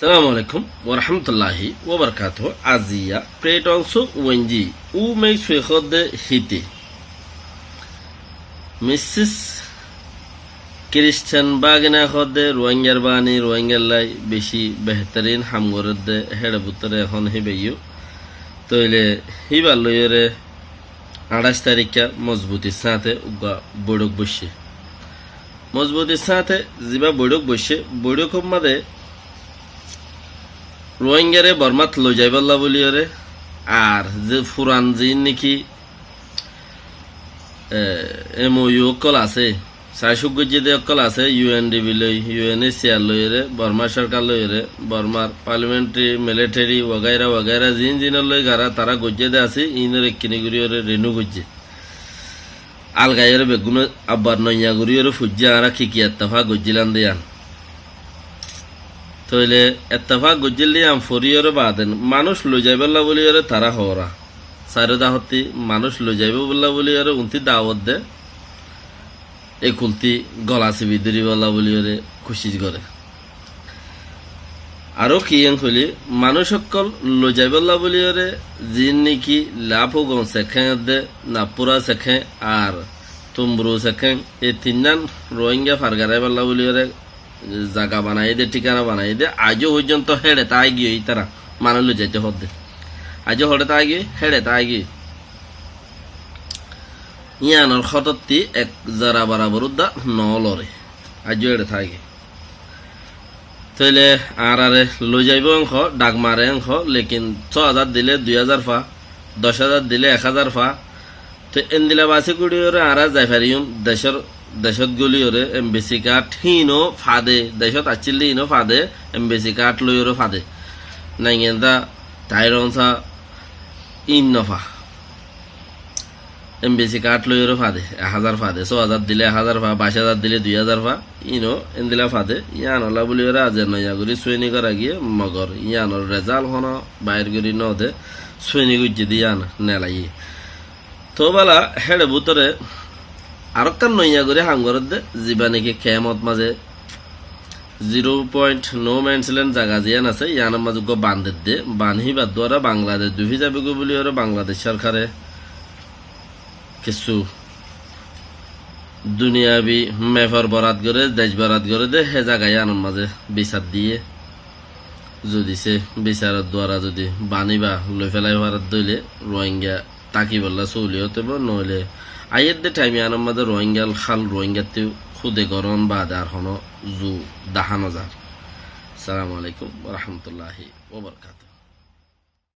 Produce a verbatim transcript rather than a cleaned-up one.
Assalamu alaikum warahmatulláhi wabarakátuhu. Aziya Freedom Suk Wenji Umei Suikóde Híte Missis Kiristán Bagina Hóde Ruáingar bani Ruáingar lai beci behterin ham gorédde héçe bútore ehón híbaiyó. Tóile híbar loiyóre añçáic tarikká mozbutir sáñte uggúa boiçók boiccé. Mozbutir sáñte zibá boiçók boiccé, boiçókor mazé Ruáingare Bormát loizaibólla bóliyoré, ar ze furan ziín néki, e, M O U ókkol asé, saisuk goijjé dé ókkol asé, U N D P loi, U N H C R loiyoré, Bormá sorkar loiyoré, Bormár parliamentary, military, wagaira wagaira ziín ziínor loi gara tará goijjé dé asé, iínor ekkiní goríyoré renew goijjé. Algaiyóre beggúne abbar noiya goríyoré fuijjé añára ki ki ettefak goijjílam de yían. Tóile ettefak goijjíl de yían foríyoré baade manúic loizaibólla bóliyoré tará hoóra. Sairó dahottí manúic loizaibólla bóliyoré untí dawot de, e kultí gola sibi dóribolla bóliyoré kucíc goré. Aró ki yían hoilé, manúic ókkol loizaibólla bóliyoré ziín néki Lapugon sekhén edde, Napura sekhén ar Tumburu sekhén, e tinnán Ruáinga fargaraibólla bóliyoré zaga banaiyé dé, thíkana banaiyé dé, aijó foijjonto héçe táigiyoi ítara, manúic loizaité hoódde. Aijó hoçé táigiyoi, héçe táigiyoi. Yíanor hótottí ek zara barabor údda noóloré. Aijjó eçé táke. Tóile añáráre loizaibó enhó, dhak mare enhó, lekin só házar dilé dui házar fa, doc házar dilé ek házar fa. Te endila basi goríyoré añára zai fariyúm decór, decót góliyoré embassy card híno fade, decót accíl de híno fade, embassy card loiyoré fade. Naingenda, taironsa, ín nofa. Embassy card loiyoré fade, ek házar fade, só házar dilé ek házar fa, baic házar dilé dui házar fa, íno endila fade, yíanolla bóliyoré aziya noiya gorí sueni gora giyé, mogor yíanor result hono bair gorí node, sueni goijjé dé yían nelaiyé. Tóu bála, héçe bútore arókkan noiya gorí ham gorédde, zibá néki kemot mazé Zero point no man's land zaga ziyán asé, yíanor mazé uggúa ban dedde, ban híbar duara Bangladec dufi zaibói bóliyoré Bangladec sorkare kissú duniyabi mefor borat goré, dec borat goré dé, hé zaga yíanor mazé bisar diyé. Zodi sé bisaror duara zodi ban íba loi félai faredde óile Ruáinga tákibolla sóoliyót óibo, noóile aiyér dé thaim yíanor mazé Ruáingar hál Ruáingattú húde gorón baade ar honó zu dahá nozar. Assalamu alaikum warahmatulláhi wabarakátuhu.